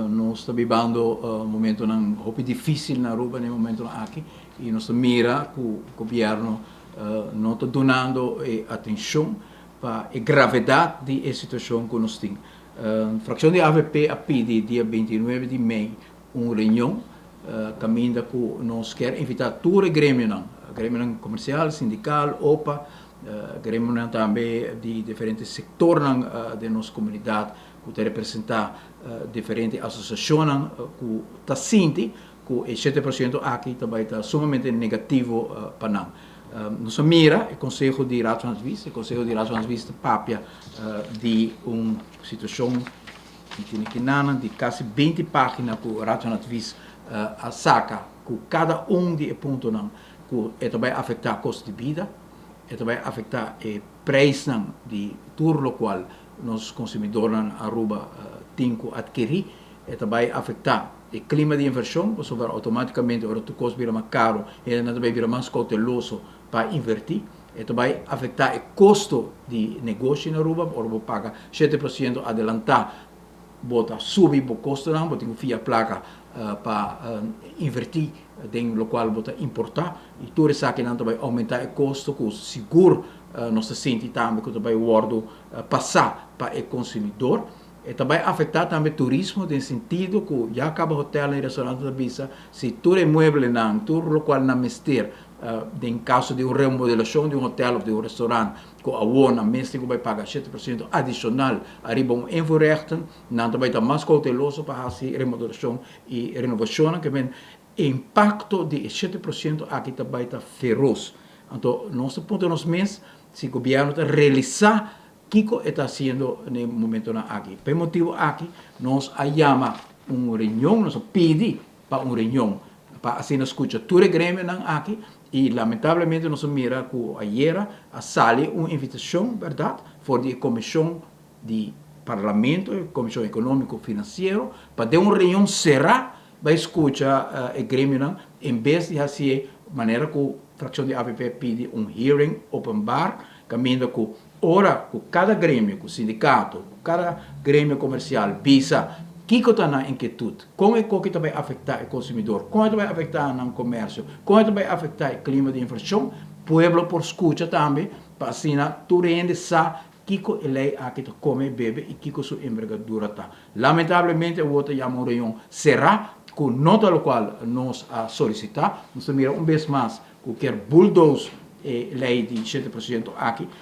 Nos ta bibando momentonan hopi dificil na Aruba na momento aki y nos mira cu gobierno no ta dunando atencion pa e gravedad di e situacion cu nos tin. Fraccion di AVP a pidi dia 29 di mei un reunion caminda cu nos kier invita tur e gremionan, gremionan comercial, sindical, OPA, gremionan tambe di diferente sectornan di nos comunidad cu ta representa diferente asociacion cu ta sinti cu e 7% aki tambe ta sumamente negativo pa nan. Nos mira e Conseho di Raad van Advies, e Conseho di Raad van Advies papia di un situacion cu tin di casi 20 pagina cu Raad van Advies a saca cu cada un di e puntonan cu ta bay afecta costo di bida, ta bay afecta e prijsnan di tur locual nos consumidornan na Aruba tin cu adkiri, ta bay afecta e clima di inversion, pasobra automaticamente ora tur cos bira mas caro, e ta bay bira mas cauteloso pa inverti, ta bay afecta e costo di negoshi na Aruba, ora bo paga 7% adelanta, bo ta subi e costonan, bo tin cu fia placa pa inverti den locual bo ta importa, y tur esakinan bay aumenta e costo, cu sigur nos ta sinti tambe cu bay wordo pasa pa e consumidor. Y tambe afecta tambe turismo, den sentido cu ya caba hotel y restaurant ta bisa, si tur e mueblenan, tur locual nan mester, den caso di un remodelacion di un hotel of di un restaurant, cu awor nan mester bay paga 7% adicional ariba un invoerrechten, nan tambe ta mas cauteloso pa haci remodelacion y renovacion, kiermen impacto di 7% aki tambe ta feroz. Anto, nos punto nos mes, si gobierno ta realisa kico ta haciendo na e momento aki. Pa e motibo aki, nos a yama un reunion, nos a pidi pa un reunion, pa asina scucha tur e gremionan aki, y lamentablemente nos a mira cu ayera a sali un invitacion, berdad, for di comision di Parlamento, Comision Economico Financiero, pa un reunion cera pa scucha e gremionan, en bes di haci manera cu fraccion di AVP a pidi, un hearing openbaar, caminda cu ora cu cada gremio, cu sindicato, cu cada gremio comercial, bisa kico ta nan inquietud, con e ta bay afecta e consumidor, con ta bay afecta e comercio, con ta bay afecta e clima di inversion, pueblo por scucha tambe, pa asina tur hende sa kico e ley aki ta come bebe y kico su envergadura ta. Lamentablemente, a yama un reunion cera, cu no ta locual nos a solicita. Nos mira un bes mas cu kier bulldoze e ley di 7% aki.